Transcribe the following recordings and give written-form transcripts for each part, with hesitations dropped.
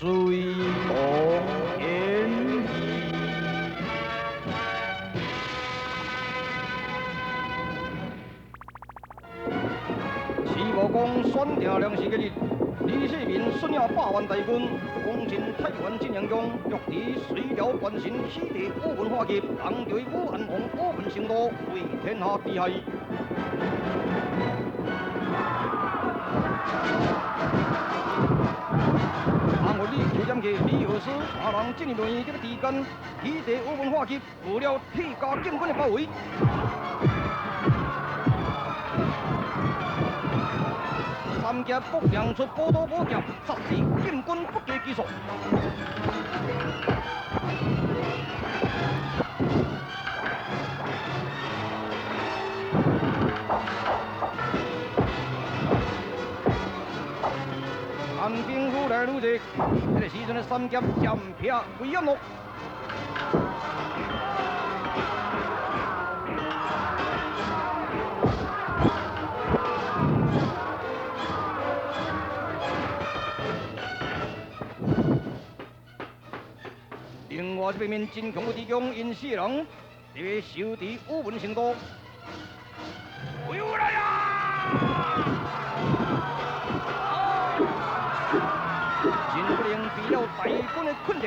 水动演义。齐武公选定良时吉日，李世民率领百万大军攻进太原晋阳宫，欲伫隋朝权臣起地宇文化及，人就武安王宇文成都为天下之害。阿我李邱占去，李药师三人进入这个之间，起地宇文化及，无了铁甲禁军的包围。三剑不亮出宝刀宝剑，杀死禁军不计其数。寒冰愈来愈热，这个时阵的三剑剑劈归一落。另外这边真强的弟兄𪜶四人，伫咧守伫宇文成都。回来啊！真不能避了大军的困阵。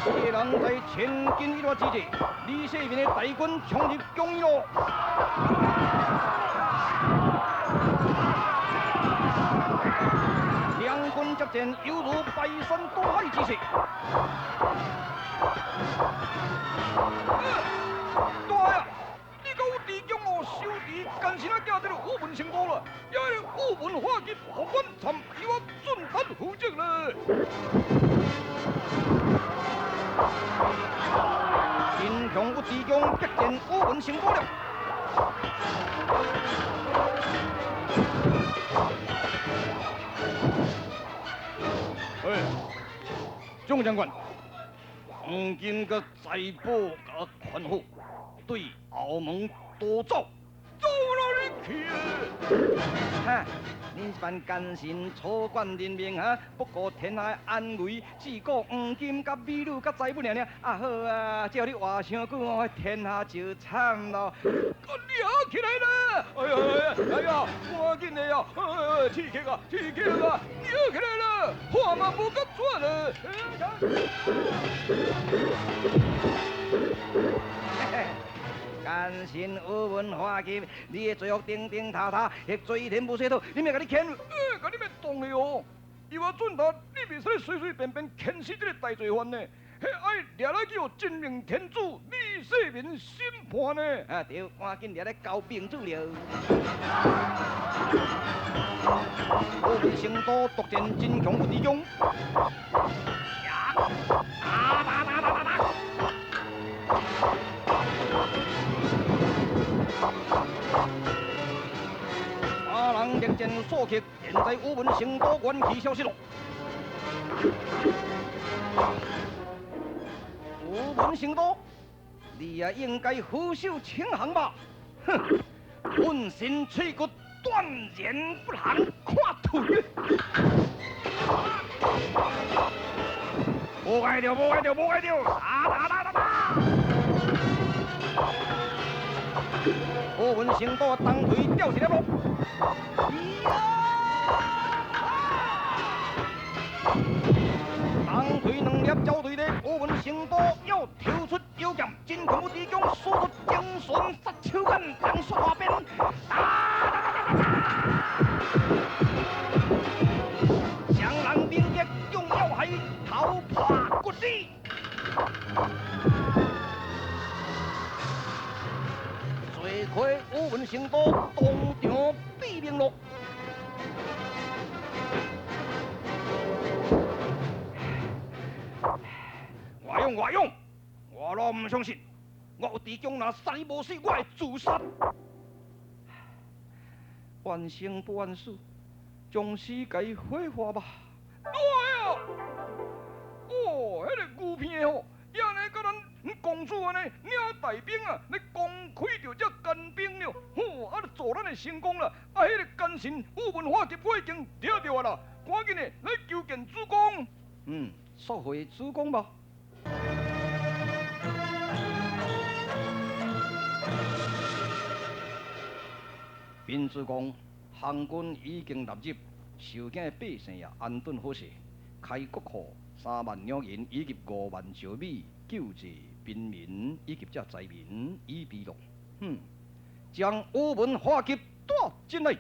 四个人在千钧一发之际，李世民的大军冲入江阴路。两军接战，犹如排山倒海之势。大爷，你敢有弟兄哦，守伫干身啊，寄这个宇文成都了，也个宇文化及互阮参伊我准担负责了。秦强有弟兄激战宇文成都了。哎，钟将军，黄金佮财宝佮宽好，对后门多走，走哪里去？哈，恁这班奸臣错管人命哈，不顾天下的安危，只顾黄金佮美女佮财物尔尔。啊好啊，照你话伤久哦，天下就惨咯。掠起来了！哎呀哎呀，赶紧的呀！刺客啊，刺客啊，掠起来了！话嘛无甲转了。奸臣宇文化及，你的罪恶顶顶塌塌，会罪天无洗土，你欲共你牵？共你欲动的哦！伊话准达，你袂使随随便便牵死这个大罪犯呢，彼爱掠来去予真命天子李世民审判呢。啊对，赶紧掠来交明主了。宇文成都独战真强有弟兄。打打打打打打！三人力战数刻，现在宇文成都元气消失了。宇文成都，你也应该俯首请降吧？哼，浑身脆骨，断然不降，看腿！无爱着，无爱着，无爱着！打打打打打！宇文成都当腿掉一粒落，当腿两粒交对咧，宇文成都又抽出腰剑，真强武弟兄使出精神杀手锏，人说话边打打打打打打，双人连击中要害，头破骨裂。罪亏宇文成都当场毙命咯！外勇外勇，我拢毋相信，我有弟兄若杀你无死，我会自杀。愿生不愿死，将死共伊火化吧。对啊！哦，彼个牛片吼，也按呢佮咱公主按呢领大兵啊，咧公开著这干兵了，吼，啊，就助咱会成功啦。啊，彼个奸臣宇文化及我已经抓著啊啦，赶紧的来求见速回主公吧。禀主公，行军已经纳入，受惊的百姓也安顿好势，开国库3万两银以及5万石米，救济贫民以及这灾民以备落。哼，将乌文化级带进来。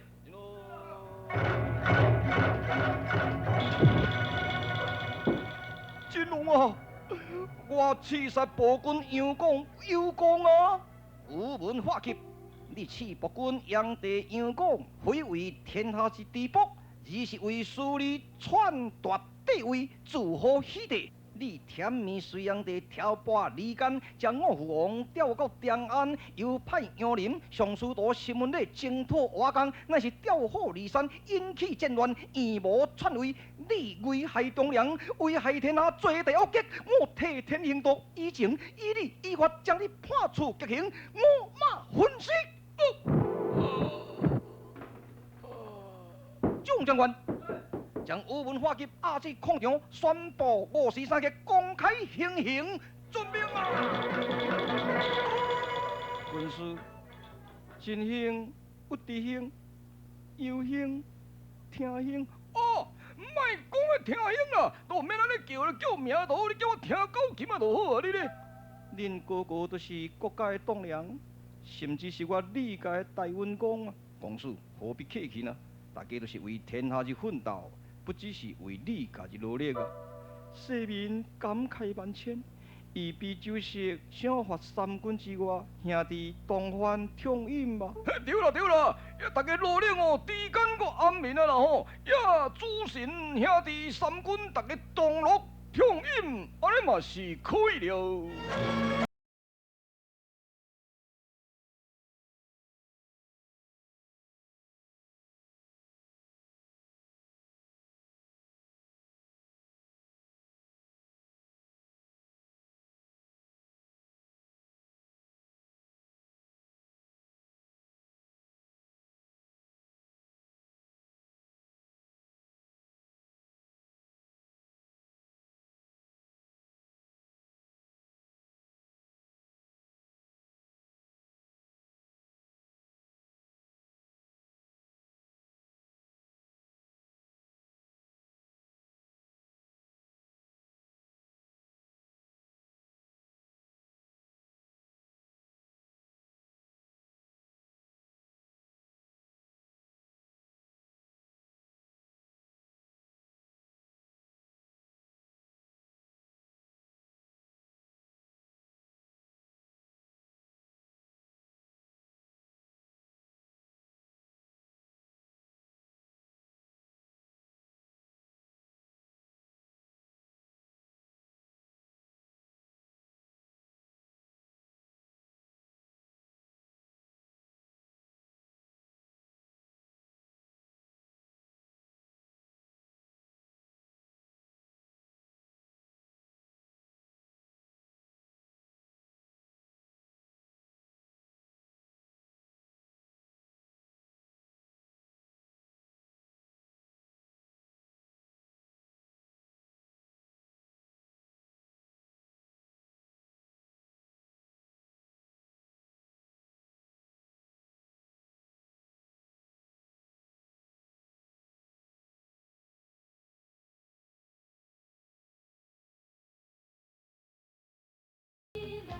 金龙啊，我刺杀暴君杨广有功啊！乌文化级。你刺暴君杨帝杨广，非为天下之治国，而是为私利篡夺帝位，自好虚地。你甜蜜隋炀帝挑拨离间，将五父王调到长安，又派杨林上司徒沈文礼征讨瓦岗，乃是调虎离山，引起战乱，阴谋篡位。你危害忠良，危害天下，罪大恶极。我替天行道，以情以理以法，将你判处极刑，五马分尸。众将官，将乌文化级押至矿场，宣布五时三刻公开行刑，遵命啊！军师，真兄、不知兄、尤兄、听兄，哦，莫讲个听兄啦，都免按呢叫咧，叫名就好，你叫我听高琴仔就好啊！你咧，恁哥哥都是国家的栋梁，甚至是我李家的大恩公啊！公子何必客气呢？大家都是为天下之奋斗，不只是为你家之努力啊！世民感慨万千，伊比酒色想发三军之外，兄弟同欢畅饮吧。对啦对啦，大家努力哦，猪肝阁安眠啊啦吼！呀，诸神兄弟三军，大家同乐畅饮，按呢嘛是可以了。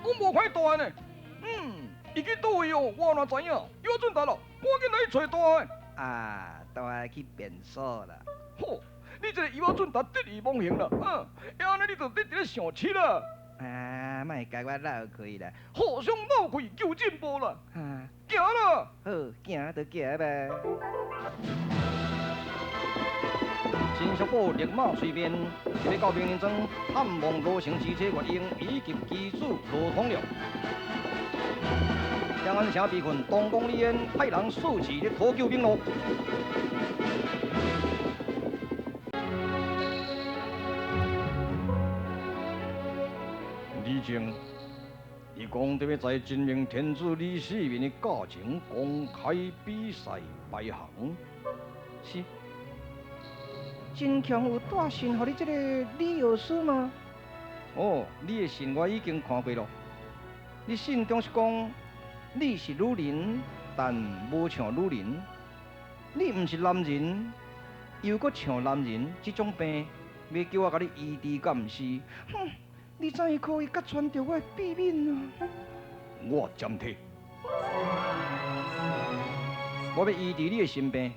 我无看大汉呢，伊去佗位哦，我哪知影？有准达咯，赶紧来揣大汉。啊，大汉去便所啦。吼，你这个伊仔准达得意忘形啦，按呢你就得伫咧想七啦。啊，莫共我闹开啦。互相闹开求进步啦。啊，行啦。好，行就行吧。新淑宝立马随便，一日到明林庄探望罗成之妻月英以及其子罗通了。长安城被困，东宫李渊派人数次咧讨救兵路。李靖，伊讲得欲在真命天子李世民的驾前公开比赛排行，是。真強有帶信予你這個李藥師嗎？哦，你的信我已經看過咯。你信中是講你是女人，但無像女人；你毋是男人，又閣像男人，這種病欲叫我共你醫治敢毋是？哼，你怎會可以揭穿著我的秘密呢？我暫退，我欲醫治你的心病，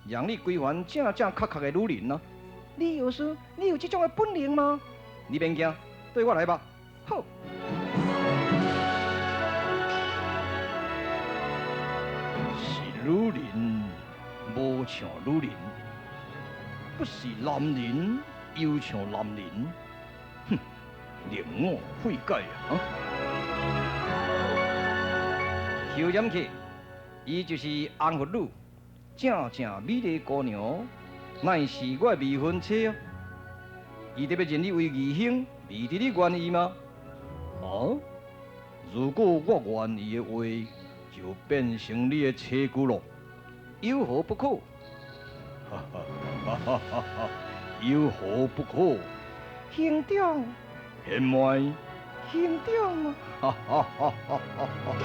讓你歸還正正確確的女人啊！李藥師，你有這種的本領嗎？你免驚，綴我來吧。好。是女人，無像女人；不是男人，又像男人。哼，令我費解啊！休染去，伊就是紅佛女，正正美麗姑娘，乃是我的未婚妻啊！伊得欲認你為義兄，未得你願意嗎？啊！如果我願意的話，就變成你的妻舅咯，有何不可？哈哈哈哈哈哈！有何不可？兄長，賢妹，兄長，哈哈哈哈哈哈！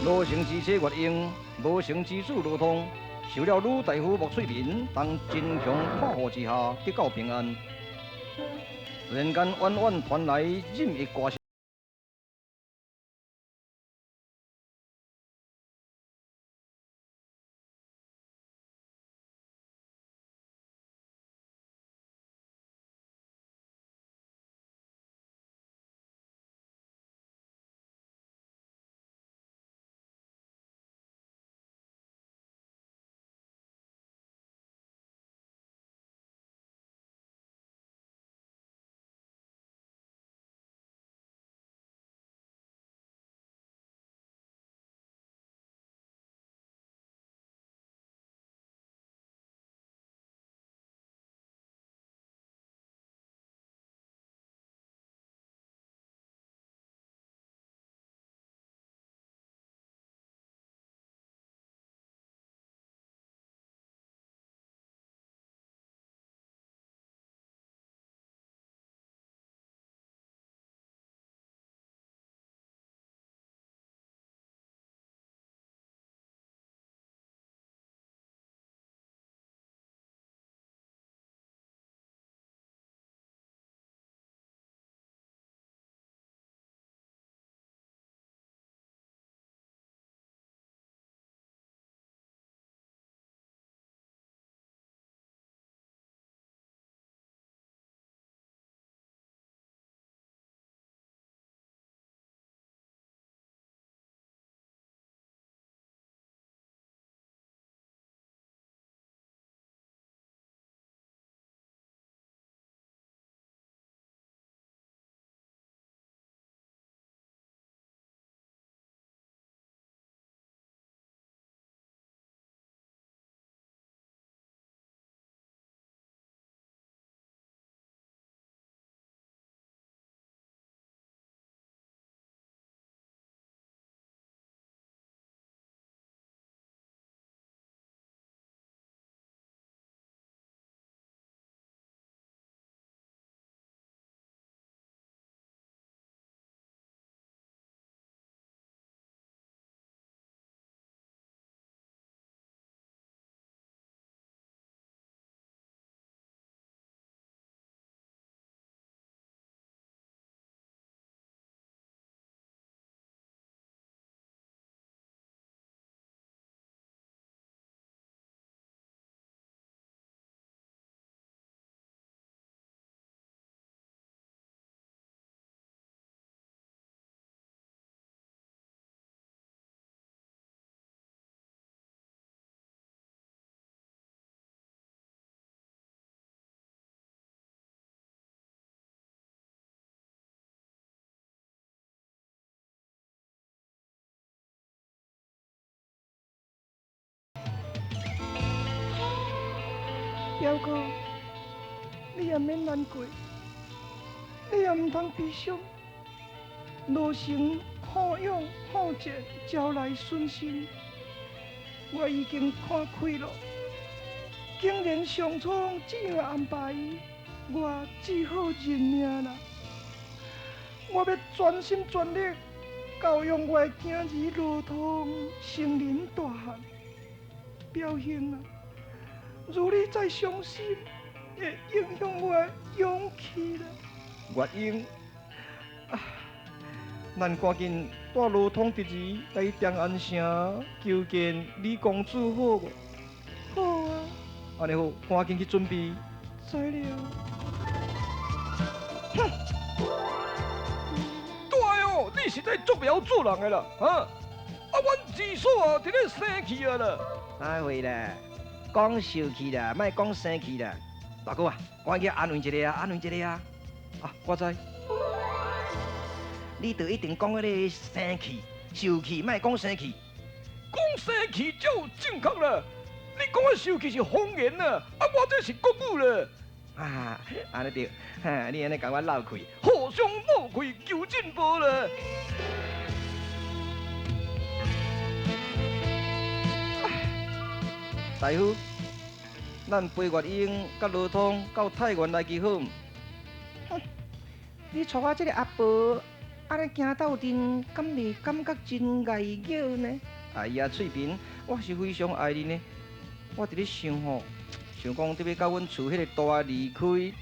羅成之妻月英，無成之子羅通，受了魯大夫莫翠民當真強庇護之下，得到平安。突然間，遠遠傳來任意歌聲。表哥，你也免難過，你也毋通悲傷。羅成好勇好戰，招來損失。我已經看開了，竟然上蒼這樣安排，我只好認命啦。我欲全心全力教養我的囝兒羅通成人大漢。表兄啊，如你再傷心，會影響我的勇氣啦。月英，啊，咱趕緊帶羅通侄兒來長安城求見李公子好無？好啊。按呢好，趕緊去準備。知了。哼！大哦，你實在足袂曉做人的啦，哈！啊，阮二嫂啊，佇咧生氣啊啦。啥話啦？講受氣啦，莫講生氣啦。大哥啊，趕緊去安慰一下啊，安慰一下啊。啊，我知。你就一定講彼个生氣、受氣，莫講生氣。講生氣才有正確啦。你講的受氣是方言啊，啊，我這是國語啦。啊，按呢對，哈，你按呢共我漏氣，互相漏氣求進步啦。大夫，咱陪月英佮羅通到太原來去好毋？哼，你帶我這个阿婆，按呢行鬥陣，敢袂感覺真礙眼呢？哎呀，翠萍，我是非常愛你呢。我佇咧想吼，想講得欲佮阮厝彼个大仔離開，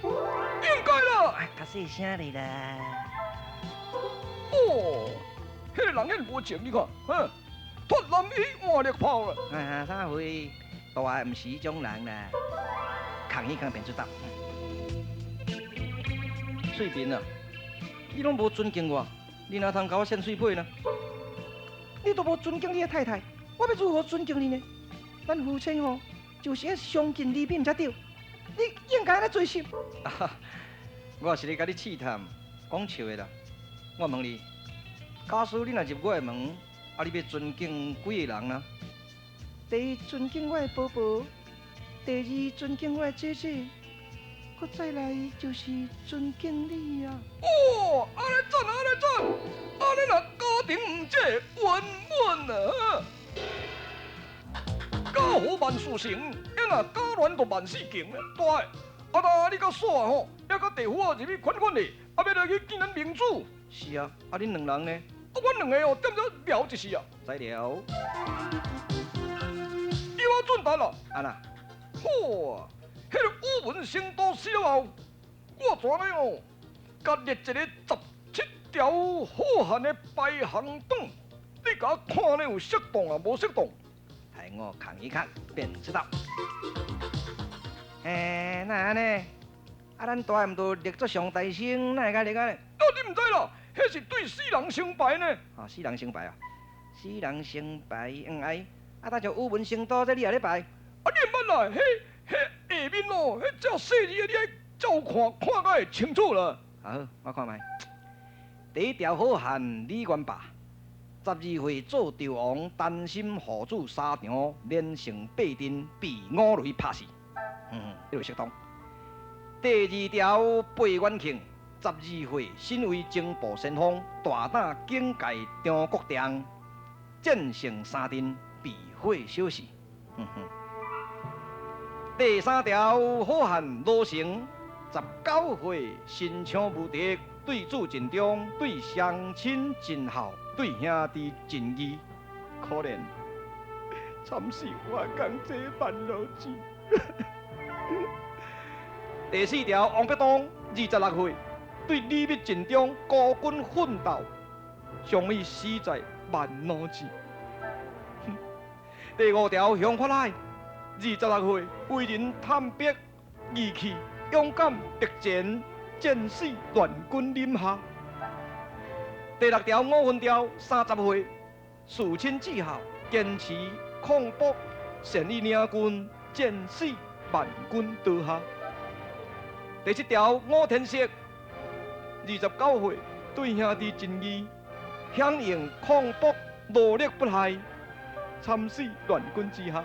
應該啦。較細聲咧啦。哦，彼个人遐無情，你看，哈，脫男衣換獵炮啦。啊，啥話？大仔毋是彼種人啦，崁一崁便知道。翠萍啊，你攏無尊敬我，你哪通共我獻喙皮呢？你都無尊敬你的太太，我欲如何尊敬你呢？咱夫妻吼，就是愛相敬如賓才對。你應該按呢做事。啊，我是咧共你試探，講笑的啦。我問你，假使你若入我的門，啊，你欲尊敬幾个人呢？第一尊敬我的婆婆，第二尊敬我的姐姐，閣再來就是尊敬你啊！哦，按呢讚，按呢讚，按呢若家庭毋濟，圓滿啊！家和萬事成，啊若家亂就萬事窮啦。大，啊，那你佮嫂啊吼，抑佮弟婦啊入去款款咧，啊，欲來去見咱明主。是啊，啊恁兩人呢？啊，阮兩个哦，踮遮聊一時啊。知了。伊我準答啦。按怎？好啊，彼个宇文成都死了後，我怎呢哦？共列一個17條好漢的排行榜，你共我看呢有適當啊，無適當？待我看一看便知道。欸，哪會按呢？啊，咱大的毋都立做上大星，哪會共列按呢？啊，你毋知啦，彼是對死人先排呢。啊，死人先排啊，死人先排，哎，啊，親像宇文成都這你也咧排？啊，你毋捌啦，彼彼下面哦，彼遮細字的，你愛照看，看甲會清楚啦。好，我看覓。第一條好漢李元霸，12歲做趙王，擔心護主沙場，連勝八陣，被五雷拍死。嗯，這個適當。第二條貝元慶，12歲身為征部先鋒，大膽警戒張國棟，戰勝三陣，被火燒死。嗯哼。第三條好漢羅成，19歲身槍無敵，對主盡忠，對鄉親盡孝，對兄弟盡義。可憐，慘死我共這萬老子。第四條王必東，26歲，對李密盡忠，孤軍奮鬥，將伊死在萬奴寺。第五條向法海，26歲，為人坦白義氣，勇敢敵前，戰死亂軍臨下。第六條五分條，30歲，事親至孝，堅持抗暴，善於領軍，戰死萬軍刀下。第七條五天石，29歲，對兄弟盡義，響應抗暴，努力不懈，慘死亂軍之下。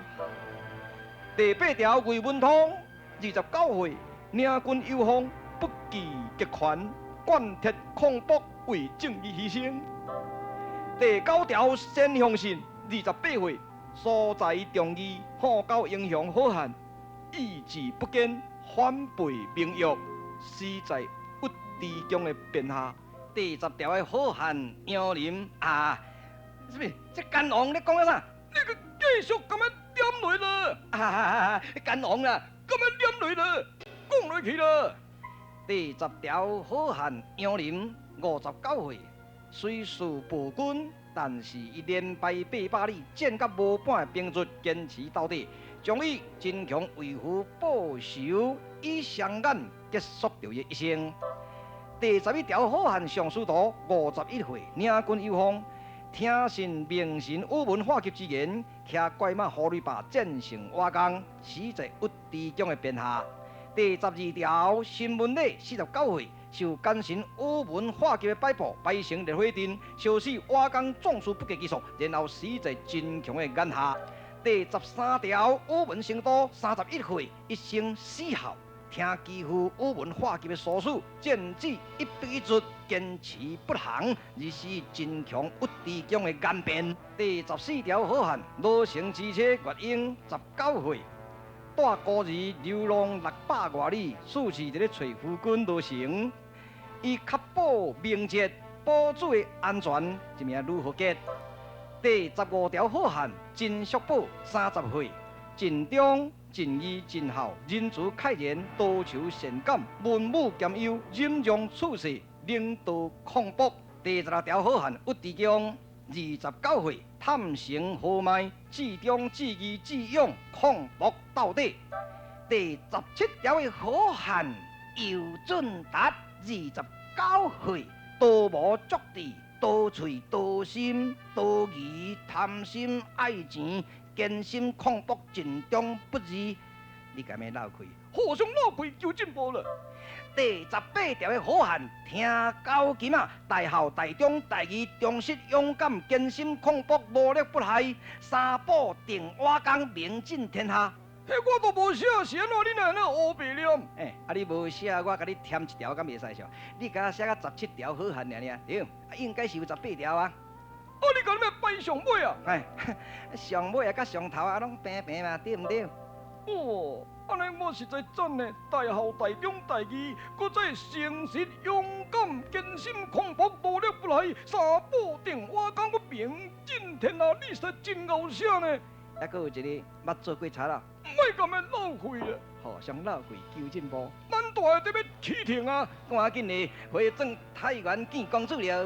第八條魏文通，29歲，領軍有方，不懼極權，貫徹抗暴，為正義犧牲。第九條先雄信，28歲，所在忠義，虎狗英雄好漢，意志不堅，反背盟約，死在尉遲恭的鞭下。第十條的好漢楊林啊，啥物？這奸王你講了啥？你閣繼續共我點落了？啊，奸王啦，共我念落了，講落去了。第十條好漢楊林，59歲，雖是暴君，但是伊連敗800里，戰甲無半兵卒，堅持到底，將以真強為父報仇，以雙眼結束著伊一生。第11條好漢上司徒，51歲，領軍有方，聽信名臣宇文化及之言，騎怪馬呼雷霸戰勝瓦崗，死在尉遲恭的鞭下。第12條新聞禮，49歲，受奸臣宇文化及的擺布，擺成烈火陣，燒死瓦崗壯士不計其數，然後死在秦強的眼下。第13條宇文成都，31歲，一生死孝。聽其父宇文化及的唆使，戰至一兵一卒，堅持不降，而死秦強尉遲恭的眼邊。第14條好漢羅成之妻月英，19歲，帶孤兒流浪600外里，四處佇咧揣夫君羅成，伊確保名節，保主的安全，一名女豪傑。第15條好漢秦叔寶，30歲，盡忠。盡義盡孝，仁慈愷然，多愁善感，文武兼優，忍讓處世，領導抗暴。第16條好漢尉遲恭，29歲，坦誠豪邁，至忠至義至勇，抗暴到底。第17條的好漢尤俊達，29歲，多謀足智，多喙多心，多疑貪心愛錢。堅心抗暴，盡忠不二。你敢欲鬧開？互相鬧開求進步了。第18條的好漢聽九金啊，大孝大忠大義忠實勇敢堅心抗暴努力不懈，三寶定瓦崗，名震天下。彼我都無寫，是按怎你哪會烏白念？欸，啊你無寫，我共你添一條敢袂使少？你共我寫到17條好漢爾爾，對，啊應該是有18條啊。啊！你講咩擺上尾啊？哎，上尾啊，佮上頭啊，攏平平嘛，對毋對？哦，按呢我實在讚呢，大孝大忠大義，閣再誠實勇敢堅心抗暴努力不來，三寶定瓦崗，閣名震天下，你實在真𠢕寫呢。還閣有一个捌做過賊啦，莫共伊鬧開啦，互相鬧開求進步。咱大个得欲起停啊，趕緊的回轉太原見公主了。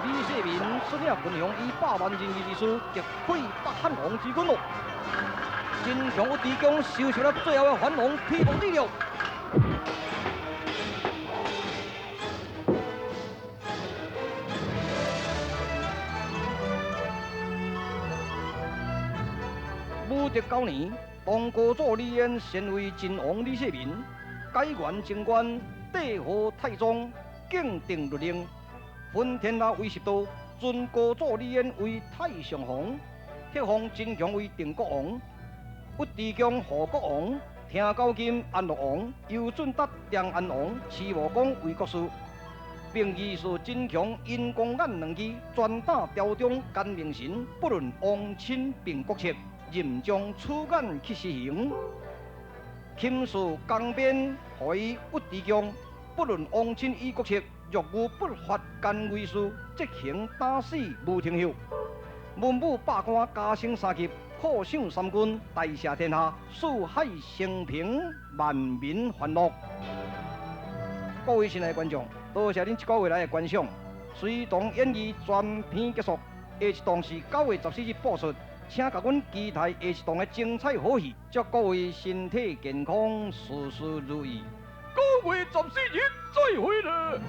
李世民率領群雄以百萬仁義之師擊潰北漢王之軍咯。秦強尉遲恭收拾了最後的反王披毛地了。武德9年，唐高祖李淵先為秦王李世民改元貞觀，帝號太宗，敬定律令。分天下為十道，尊高祖李淵為太上皇，冊封秦強為定國王，尉遲恭護國王，聽九金安樂王，尤俊達長安王，徐無功為國師，並預示秦強殷公眼兩支，專打朝中奸佞臣，不論王親並國戚，任將取眼去施行。钦賜江邊，予伊尉遲恭，不論王親與國戚。若有不法奸偽事，即行打死無停休。文武百官加升3級，犒賞三軍，大赦天下，四海升平，萬民歡樂。各位親愛的觀眾，多謝恁這個月來的觀賞。《隋唐演義》全篇結束，下一檔是9月14日播出，請共阮期待下一檔的精彩好戲。祝各位身體健康，事事如意。9月14日再會了。